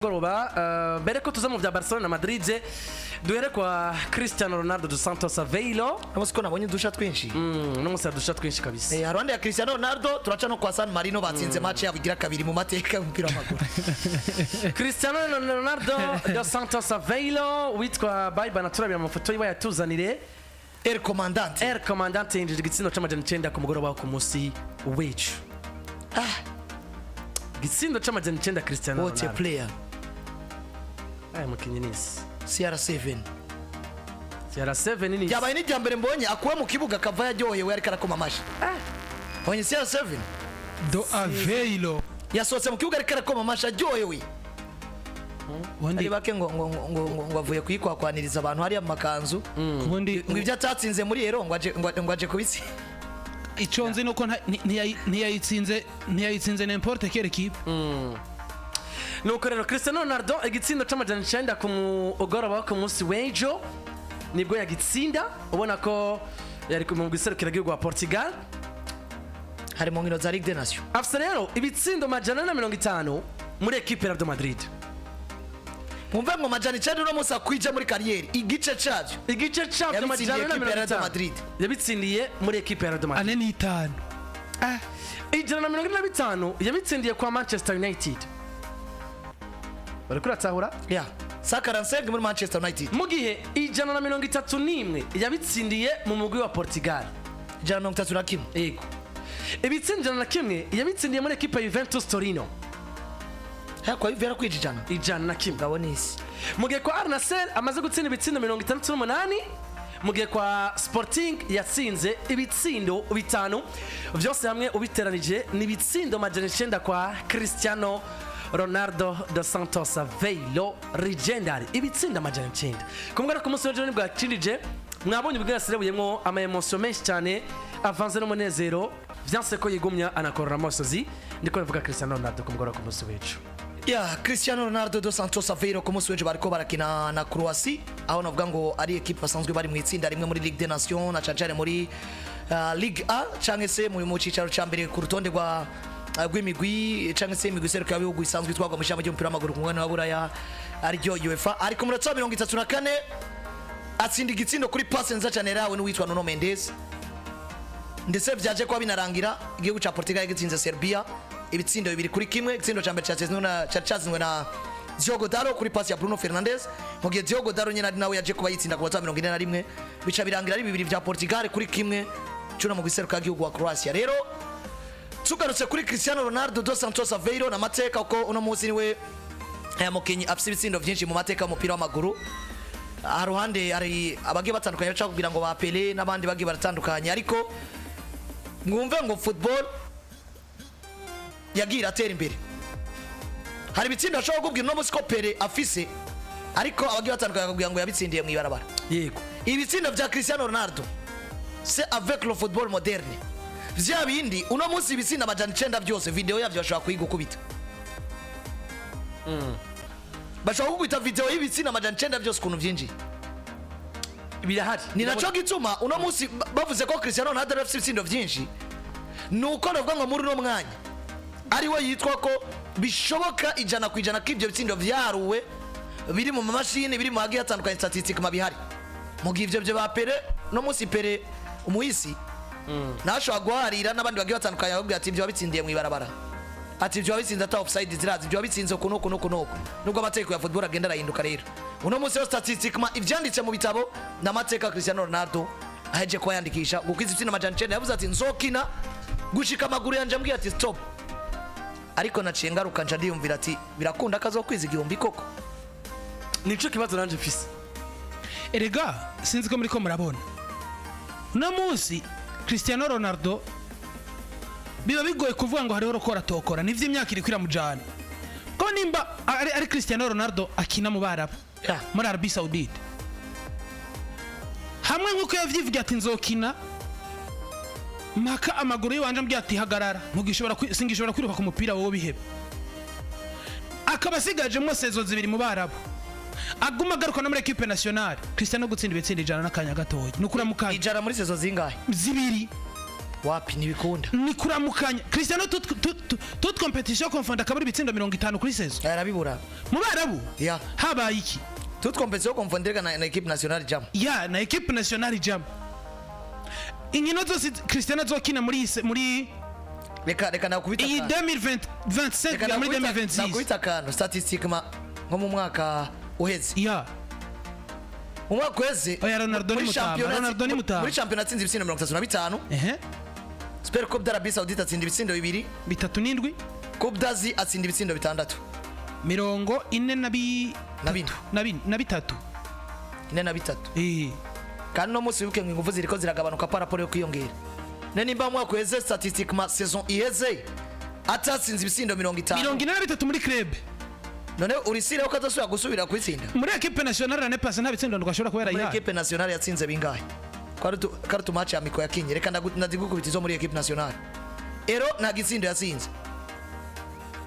Mugoroba mbere ko tuza mu vya Barcelona na Madrid, duhere kwa Cristiano Ronaldo dos Santos Aveiro. Umunsi ko nabonye udusha twinshi. No musi dusha twinshi kabisa. Haruhande ya Cristiano Ronaldo, turaca no kwa San Marino, batsinze match yabo igira kabiri mu mateka y'umupira w'amaguru. Cristiano Ronaldo dos Santos Aveiro witwa Baiba naturabira amafoto yiwe yatuzanire. El Comandante. El Comandante yinjije igitsindo c'900 ku mugoroba wo ku munsi w'ejo. Igitsindo c'900, Cristiano What a Ronaldo. player. Aya mukinyi nisi CR7. CR7 ni Byabaye n'irya mbere mbonye akuwe mu kibuga akava yaryohewe, ariko arakoma amashyi. Mbonye CR7 Do Aveiro. Yasohotse mu kibuga ariko arakoma amashyi aryohewe. Ubundi Ari bake ngo avuye kuyikwakwaniriza abantu hariya mu makanzu, ubundi ngo ibyo atatsinze muri Euro ngo aje kubitsi. Icyo nzi nuko ntiyayitsinze n'importe quelle équipe. Nuko rero Cristiano Ronaldo igitsindo c'900 ku mugoroba wo ku munsi w'ejo nibwo yagitsinda, ubona ko yari mu gihugu wa Portugal. Hari mu nkino za Ligue des Nations. Afise rero ibitsindo 450 muri ekipe ya Real Madrid. Mwumve ngo 900 uno munsi akwije muri carrière, igice cyabyo igice cyabyo, yabitsindiye majana na ekipe ya mirongo Real itanu Madrid. Yabitsindiye muri ekipe ya Real Madrid. Ane n'itanu. 145 yabitsindiye kwa Manchester United, bari kuratahura. Ya 145 muri Manchester United. Mu gihe 131 yabitsindiye mu mugwi wa Portugal. 131. Yego, ibitsindo 101 yabitsindiye muri ekipe ya Juventus Torino. Kwa Juve yarakwije 100. 101. Ngabo nisi. Mu gihe kwa Al Nassr amaze gutsinda ibitsindo 68, mu gihe kwa Sporting yatsinze ibitsindo bitanu. Byose hamwe ubiteranije ni ibitsindo 900 kwa Cristiano Ronaldo dos Santos Aveiro legendary, ibitsindo 900. Ku mugoroba ku munsi w'ejo nibwo yakindije. Mwabonye ubwo yaserebuyemo ama émotions menshi cyane avanze n'umunezero, vyanse ko yigumya, anakorora amosozi. Ndiko bivuga Cristiano Ronaldo ku mugoroba ku munsi w'ejo. Ya Cristiano Ronaldo dos Santos Aveiro, ku munsi w'ejo bariko barakina na Croatie, aho navuga ngo ari equipe basanzwe bari mu itsinda rimwe muri Ligue des Nations na cane cane muri Ligue A, canke se mu cicaro ca mbere ku rutonde rwa rw'imigwi, canke se imigwi iseruka y'ibihugu isanzwe itwarwa mu ishami ry'umupira w'amaguru ku mugabane wa Buraya, ariryo UEFA. Ariko mu munota wa 34 atsinda igitsindo kuri passe nziza cyane yahawe n'uwitwa Nuno Mendes, ndetse byaje kuba binarangira igihugu cya Portugal gitsinze Serbia ibitsindo 2-1. Igitsindo cya mbere cyari cyatsinzwe na Diogo Dalot kuri pasi ya Bruno Fernandes, mu gihe Diogo Dalot nyine ari nawe yaje kuba yitsinda ku munota wa 41, bica birangira ari bibiri bya Portugal kuri kimwe cuna mu giseruka y'igihugu wa Croatia. Rero tugarutse kuri Cristiano Ronaldo dos Santos Aveiro na mateka, ko uno munsi niwe aya mukinyi afise ibitsindo byinshi mu mateka y'umupira w'amaguru. Aha ruhande hari abagiye batandukanye bashaka kugira ngo ba Pele n'abandi bagiye baratandukanye, ariko mwumve ngo football yagiye iratera imbere. Hari ibitsindo bashobora kukubwira uno munsi ko Pele afise, ariko abagiye batandukanye bakakubwira ngo yabitsindiye mu ibarabara. Ibitsindo bya Cristiano Ronaldo, c'est avec le football moderne, vya bindi uno munsi ibitsindo 900 byose video yavyo bashobora kuyigukubita, bashobora kugukubita video y'ibitsindo 900 byose ukuntu vyinjiye. Birahari. Ni naco gituma uno munsi bavuze ko Cristiano Ronaldo afite ibitsindo byinshi, nuko navuga ngo muri uno mwanya ari we yitwa ko bishoboka 100% ko ibyo bitsindo vyaruwe, biri mu mamashini, biri mu hagiye hatandukanye, statistique bihari. Mu gihe ivyo byo ba Pele, no munsi Pele umuhisi ntashobora guharira n'abandi bagiye batandukanye, bakubwira ati ibyo wabitsindiye mu ibarabara, ati ibyo wabitsinze ata offside zirazi, ibyo wabitsinze uku n'uku n'uku n'uku. Nubwo amategeko ya football agenda arahinduka, rero uno munsi rero statistiquement ivyanditse mu bitabo n'amateka Cristiano Ronaldo aheje kuba yandikisha gukwiza ibitsindo 900. Yavuze ati nzokina gushika amaguru yanje ambwiye ati stop. Ariko naciye ngaruka nca ndiyumvira ati birakunda kazokwiza 1000 koko? Nico kibazo nanje mfise. Erega sinzi ko muri ko murabona uno munsi Cristiano Ronaldo biba bigoye kuvuga ngo hariho rukora atokora nivyo, imyaka iri kwiramujana ko nimba ari Cristiano Ronaldo akina mu Barabu, muri Arabie Saoudite, hamwe nk'uko yavyivugiye ati nzokina mpaka amaguru yiwanje ambwiye ati hagarara, singishobora kwiruka ku mupira wowe bihebe, akaba asigajemwo saisons zibiri mu Barabu, aguma agaruka no muri équipe nationale. Cristiano gutsinda ibitsinda 100 n'akanya gatoya ni ukuramukanya. 100 muri saison zingahe? Zibiri. Wapi, ntibikunda. Ni kuramukanya. Cristiano, toute compétition confondue, akabura ibitsindo 50 kuri saison. Arabibura. Mu Barabu habaye iki? Toute compétition confondue na équipe nationale jam. Ya, na équipe nationale ijamo. Inkino zose Cristiano azokina muri muri Reka nakubita iyi akantu. 2025 Reka kugera muri 2026. Nakubita akantu statistiquement, nko mu mwaka uheze, mu mwaka uheze, Oya, Ronaldo ni muri mutama, Ronaldo ni mutama. Muri shampiyona atsinze ibitsindo 35. Super Coupe d'Arabie Saoudite atsinda ibitsindo bibiri. Bitatu n'indwi. Coupe d'Asie atsinda ibitsindo bitandatu. Mirongo ine na bi Na bine. Na bine, na bitatu. Ine na bitatu. Kandi no munsi wibuke ngo ingufu ziriko ziragabanuka par rapport yo kwiyongera. Ne nimba mu mwaka uheze, statistiquement, saison iheze atatsinze ibitsindo 50. 43 muri club. None urisire ko atazosubira gusubira kwitsinda? Muri équipe nationale l'année passée nta bitsindo ndwashobora kubera Muri yihaye. équipe nationale yatsinze bingahe? Kwari tu match amicaux yakinye. Reka ndazigukubita izo muri équipe nationale. Euro nta gitsindo yatsinze.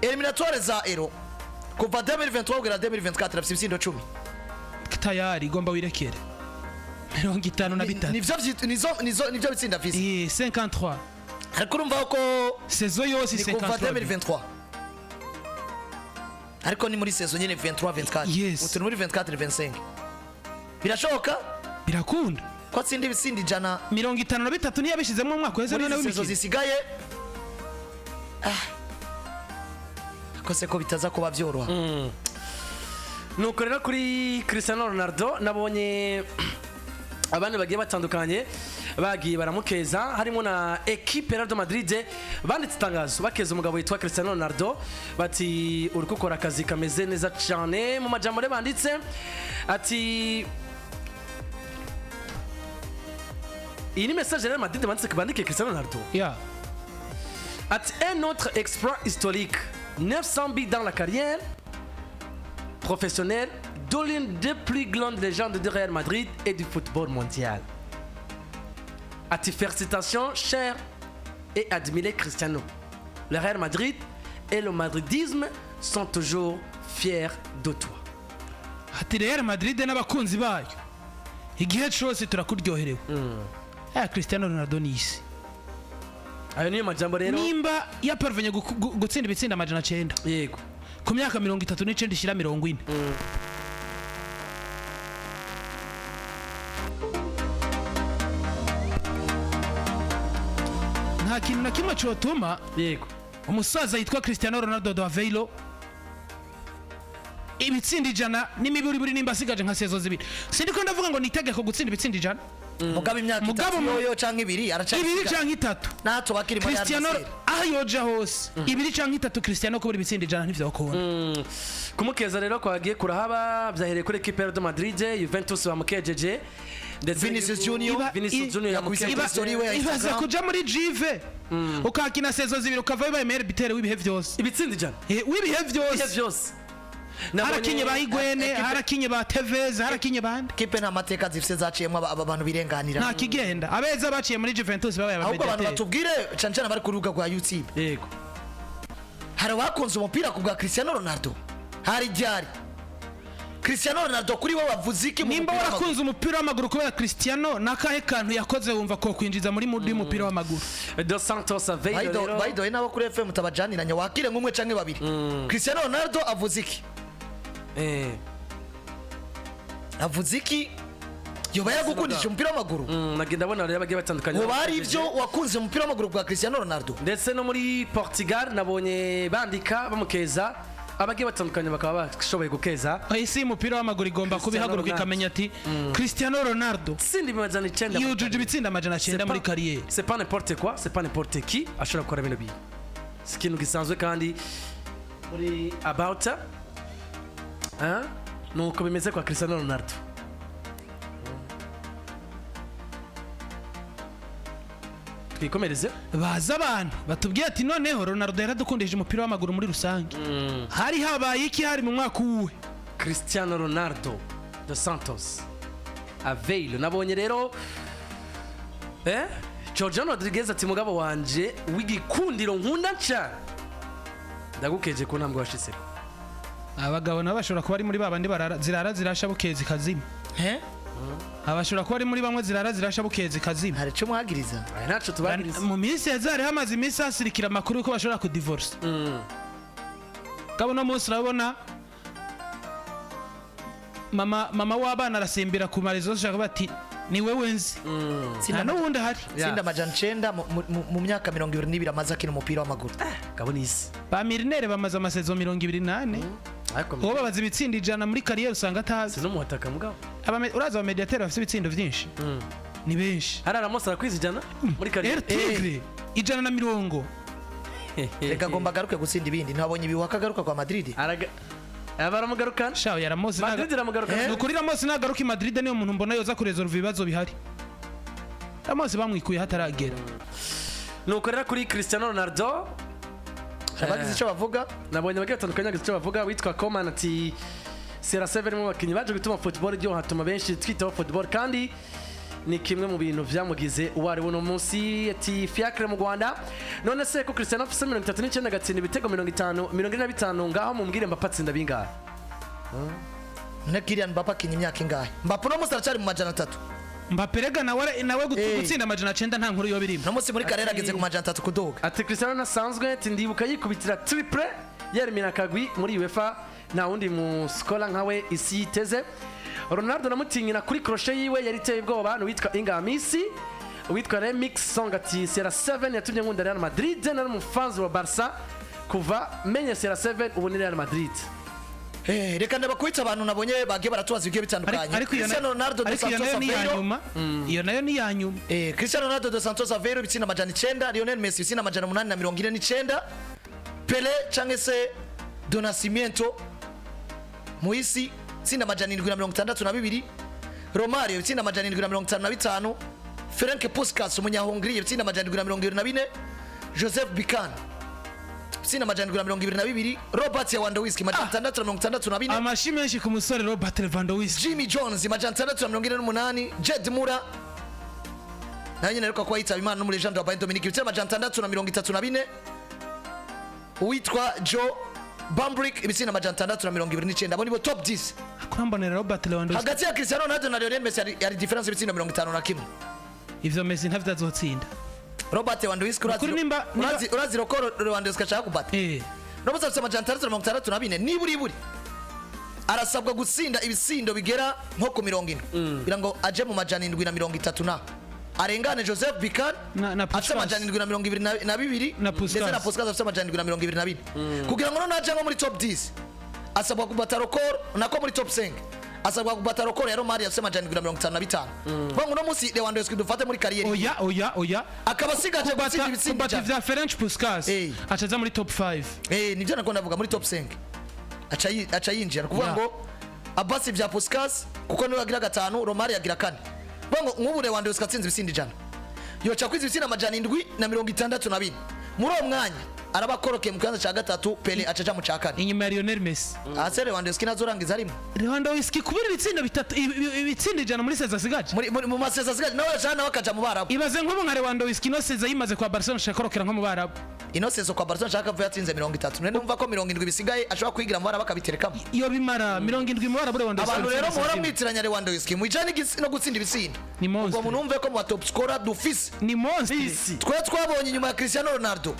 Éliminatoires za Euro kuva 2023 kugera 2024 afite ibitsindo 10. Tayari igomba wirekere 53. Nivyo nizo nivyo bitsinda afise. 53. Ariko urumva ko Saison yose ni kuva 53. 2023, ariko ni muri saison nyene 23 24. Turi muri 24 25, birashoboka. Birakunda. Ko atsinda ibitsinda 100. 53 ntiyabishizemo umwaka uheze Muri none izi saison w'imikino. zisigaye. Ah. Ko se ko bitaza kuba byoroha. Nuko rero kuri Cristiano Ronaldo nabonye abandi bagiye batandukanye bagiye baramukeza, harimo na equipe Real de Madrid banditse itangazo bakeza umugabo witwa Cristiano Ronaldo, bati uri gukora akazi kameze neza cyane. Mu majambo rero banditse ati iyi ni message Real Madrid banditse bandikiye Cristiano Ronaldo. Ati un autre exploit historique, 900 buts dans la carrière professionnelle de l'une des plus grandes légendes du Real Madrid et du football mondial. Ati félicitations, cher et admiré Cristiano. Le Real Madrid et le madridisme sont toujours fiers de toi. Ati Real Madrid n'abakunzi bayo igihe cyose turakuryoherewe. Aya Cristiano Ronaldo ni isi. Ayo niyo majambo rero. Nimba yaparvenye gutsinda ibitsinda 900 ku myaka 39 ishyira 40, nta kintu na kimwe cyotuma umusaza yitwa Cristiano Ronaldo de Aveiro ibitsinda 100 n'imiburiburi, nimba asigaje nka saison zibiri. Sindiko ndavuga ngo ni itegeko gutsinda ibitsinda 100. Mugabo imyaka Mugabo itatu yoyo canke ibiri ibiri aracyasigaye. Canke itatu. Natwe bakiri muri Cristiano Al Nassr. aho yoja hose, ibiri canke itatu, Cristiano kubura ibitsinda 100 ntivyokunda. Kumukeza rero kwagiye kurahaba, byahereye kuri equipe ya Real de Madrid, Juventus bamukejeje ndetse Vinicius Junior. Vinicius Junior Yakubise yamukejeje. kuri story we ya Ibaza Instagram. kuja muri Juve ukakina saison zibiri ukava bibaye meilleur buteur w'ibihe vyose. Ibitsinda 100. W'ibihe Ibihe vyose. byose. Harakinye ba Higuain, harakinye ba Tevez, harakinye bande. Kipe nta mateka zifise zaciyemo aba bantu birenganira. Nta kigenda, abeza baciye muri Juventus babaye Ahubwo abantu abamediateri. batubwire cane cane bari ku rubuga rwa YouTube. Hari abakunze umupira ku bwa Cristiano Ronaldo? Hari ryari Cristiano Ronaldo kuri we wavuze iki mu Nimba mupira w'amaguru? warakunze umupira w'amaguru kubera Cristiano, nakahe kantu yakoze wumva ko kwinjiza muri mundi y'umupira w'amaguru? Dos Santos Aveiro rero. By the way, n'abo kuri FM mutabajaniranye, wakire nk'umwe canke babiri. Cristiano Ronaldo avuze iki? Avuze iki? Yoba yaragukundishije umupira w'amaguru? Nagenda abona rero bagiye batandukanye. Hoba hari ibyo wakunze umupira w'amaguru bwa Cristiano Ronaldo? Ndetse no muri Portugal nabonye bandika bamukeza, abagiye batandukanye bakaba bashoboye gukeza. Isi y'umupira w'amaguru igomba kuba Cristiano ihaguruka Ronaldo. ikamenya ati Cristiano Ronaldo Tsinda 900 yujuje ibitsinda 900 muri carrière. C'est pas n'importe quoi, c'est pas n'importe qui ashobora gukora bino bintu, si ikintu gisanzwe. Kandi muri about, hein, nuko bimeze kwa Cristiano Ronaldo. Twikomereze. Baza abantu batubwiye ati noneho Ronaldo yaradukundishije umupira w'amaguru muri rusange, hari habaye iki? Hari mu mwaka uwuhe? Cristiano Ronaldo dos Santos Aveiro. Nabonye rero Georgiano Rodriguez ati mugabo wanje w'igikundiro nkunda cyane, ndagukeje ku ntambwe washitseko. Abagabo nabo bashobora kuba ari muri babandi barara zirara zirasha bukeye zikazima. Eh? Abashobora kuba ari muri bamwe zirara zirasha bukeye zikazima. Hari icyo muhagiriza? Aya ntaco tubagiriza. Mu minsi yaheze hari hamaze iminsi hasirikira amakuru yuko bashobora kudivorce. Gabo uno munsi urabona mama w'abana arasimbira ku marezo ashaka bati ni wewe nzi, nta n'uwundi ahari. Tsinda 900 mu myaka 22 amaze akina umupira w'amaguru. Gabo ni isi. Ba mirinere bamaze amasaison 24. Ariko uwo babaza ibitsindo 100 muri carrière usanga atazi. Sinumuhataka mugabo. Urazi abamediateri bafite ibitsindo byinshi ni benshi. Hari Ramos arakwiza 100 muri carrière. El Tigre 120. Reka agomba agaruke gutsinda ibindi, ntabonye ibiwaka agaruka kwa Madrid. Baramugarukana. Shaho ya Ramos. Madrid iramugarukana. Ni ukuri Ramos nagaruka i Madrid niyo muntu mbona yoza kuresolve ibibazo bihari. Ramos bamwikuye hataragera. Nuko rero kuri Cristiano Ronaldo Hari abagize icyo bavuga. Nabonye abagiye batandukanye bagize icyo bavuga. Witwa Coman ati CR7 mu bakinnyi baje gutuma football iryoha, hatuma benshi twitaho football, kandi ni kimwe mu bintu byamugize uwo ari we uno munsi. Ati Fiacre mu Rwanda, none se ko Cristiano afise 39 agatsinda ibitego 50, 45, ngaho mumbwire Mbappe atsinda bingahe? Ne Kylian Mbappe akinya imyaka ingahe? Mbappe uno munsi aracyari mu 300. Mbappe rega nawe gutsinda 900 nta nkuru yoba irimo. Uno munsi muri carrière ageze ku 300 kuduga. Ati Cristiano nasanzwe, ati ndibuka yikubitira triple yerimina akagwi muri UEFA, nta wundi muskola nkawe isi yiteze. Ronaldo namutinyira kuri crochet yiwe yari iteye ubwoba. Ni uwitwa Ingamisi. Uwitwa Remix Song ati CR7 yatumye nkunda Real Madrid, nari umufanzi wa Barca kuva menye CR7, ubu ni Real Madrid. Reka ndabakubitsa abantu nabonye bagiye baratubaza ibigiye bitandukanye. Ariko iyo Cristiano Ronaldo dos ariko iyo Santos nayo ni iya Aveiro. nyuma, iyo nayo ni iya nyuma. Cristiano Ronaldo dos Santos Aveiro ibitsinda 900, Lionel Messi ibitsinda 849, Pele cyangwa se do Nascimento Muisi itsinda 762, Romario ibitsinda 755, Ferenc Puskas umunyahongiriya ibitsinda 724, Joseph Bican ibitsinda 722, Robert Lewandowski 664. Amashi menshi ku musore Robert Lewandowski. Jimmy Jones 648, Jed Mura nawe nyine aheruka kuba yitaba Imana n'umulégende wa Bayern Dominique ibitego 634, uwitwa Joe Bambrick ibitsina 629. Abo nibo top 10. Kurambonera Robert Lewandowski. Hagati ya Cristiano Ronaldo na Lionel Messi hari différence y'ibitsina 51. Ivyo Messi ntavyo azotsinda. Robert Lewandowski urazi Ukuri urazi ko Lewandowski ashaka kubata. Robert afite 664, niburi iburi arasabwa gutsinda ibitsindo bigera nko ku 40 kugira ngo aje mu 730 na arengane Joseph Bican Na afite Puskas. 722 Na Puskas. ndetse na Puskas afite 724, kugira ngo noneho aje nko muri top 10 asabwa kubata record, nako muri top 5 asabwa kubata record ya Romario afite 755. Kuvuga ngo uno munsi Lewandowski dufate muri carrière Oya, oya, oya. akaba asigaje gutsinda ibitsindo Kubata 100. ivya Ferenc Puskas acaza muri top 5. Nibyo nako ndavuga, muri top 5 aca yinjira, kuvuga ngo Abbas bya Puskas kuko niwe agira gatanu, Romario agira kane. Kuvuga ngo nk'ubu Lewandowski atsinze ibitsindo 100 yoca kwiza ibitsindo 764, muri uwo mwanya araba akorokeye mu kibanza cya gatatu, Pele aca aja mu cya kane. Inyuma ya Lionel Messi. Ase Lewandowski ntazorangiza arimo. Lewandowski kubera ibitsindo bitatu, ibitsindo 100 muri saison asigaje. Mu maseza asigaje nawe aca nawe akaja mu Barabu. Ibaze nk'ubu nka Lewandowski ino saison yimaze kwa Barcelona ashaka korokera nko mu Barabu. Ino saison kwa Barcelona ashaka avuye atsinze 30, none numva ko 70 bisigaye ashobora kwigira mu Barabu akabiterekamo. Iyo bimara 70 mu Barabu Lewandowski. Abantu rero muhora Atsinze. mwitiranya Lewandowski mwijane no gutsinda ibitsindo. Ni monster. Ubwo munumve ko mu ba top scorer dufise Ni monster. twe twabonye inyuma ya Cristiano Ronaldo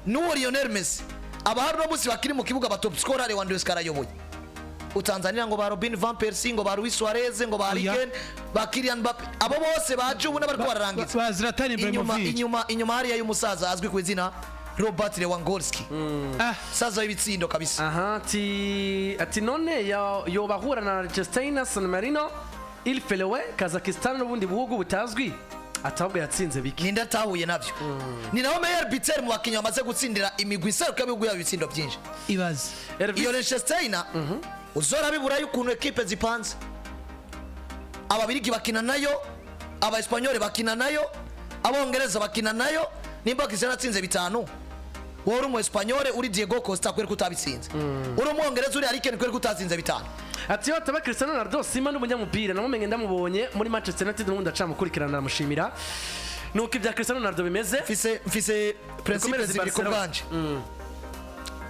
n'uwo Lionel Messi, abahari uno munsi bakiri mu kibuga ba top scorer, Lewandowski arayoboye. Utanzania ngo ba Robin van Persie, ngo ba Luis Suarez, ngo ba Harry Oya. Kane, ba Kylian Mbappe, abo bose baje ubu n'abariko bararangiza Ba Zlatan inyuma Ibrahimovic. inyuma hariya y'umusaza azwi ku izina Robert Lewandowski, saza w'ibitsindo kabisa. Aha, ati none yobahura na Argentina, San Marino, Il Felewe, Kazakhstan n'ubundi buhugu butazwi, atabwo yatsinze bike. Ninde atahuye navyo? Ni naho meilleur buteur mu bakinnyi bamaze gutsindira imigwi iseruka y'ibihugu yabo ibitsindo byinshi. Ibaze. Elvis Iyo Liechtenstein uzora biburayo ukuntu ekipe zipanze, Ababirigi bakina nayo, Abaespanyol bakina nayo, Abongereza bakina nayo. Nimba Cristiano atsinze bitanu, wowe uri umu Espanyol uri Diego Costa kubera ko utabitsinze, uri Umwongereza uri Harry Kane kubera ko utatsinze bitanu. Ati yo ataba Cristiano Ronaldo sima n'umunyamupira namumenye ndamubonye muri Manchester United, n'ubundi acamukurikirana namushimira. Nuko ibya Cristiano Ronaldo bimeze. Mfise principe Dukomereze zibiri ku Barcelona. bwanje.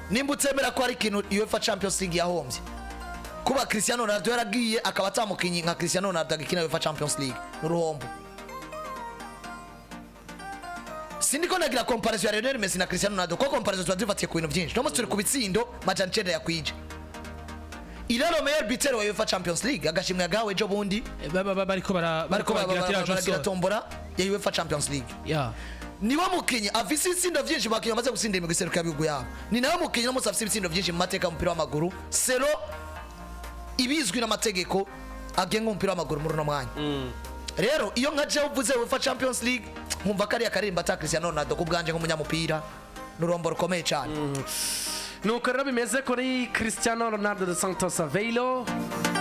Nimba utemera ko hari ikintu UEFA Champions League yahombye Kuba Cristiano Ronaldo yaragiye, akaba atamukinyi nka Cristiano Ronaldo agikina UEFA Champions League, n'uruhombo. Sindiko nagira comparaison ya Lionel Messi na Cristiano Ronaldo, kuko comparaison tuba dufatiye ku bintu byinshi. No turi ku bitsindo 900 yakwije. Il est le meilleur buteur wa UEFA Champions League, agashimwe yagawe ejo bundi. Bariko bariko baragira tirage au baragira sort. Tombora ya UEFA Champions League. Niwe mukinyi afise ibitsindo vyinshi mu bakinyi bamaze gutsinda imigwi iseruka y'ibihugu yabo. Ni nawe mukinyi no afise ibitsindo vyinshi mu mateka y'umupira w'amaguru, selon ibizwi n'amategeko agenga umupira w'amaguru muri uno mwanya. Rero iyo nka jewe uvuze UEFA Champions League, nkumva kariya karirimba ata Cristiano Ronaldo, ku bwanje nk'umunyamupira n'urombo rukomeye cyane. Nuko rero bimeze kuri Cristiano Ronaldo dos Santos Aveiro.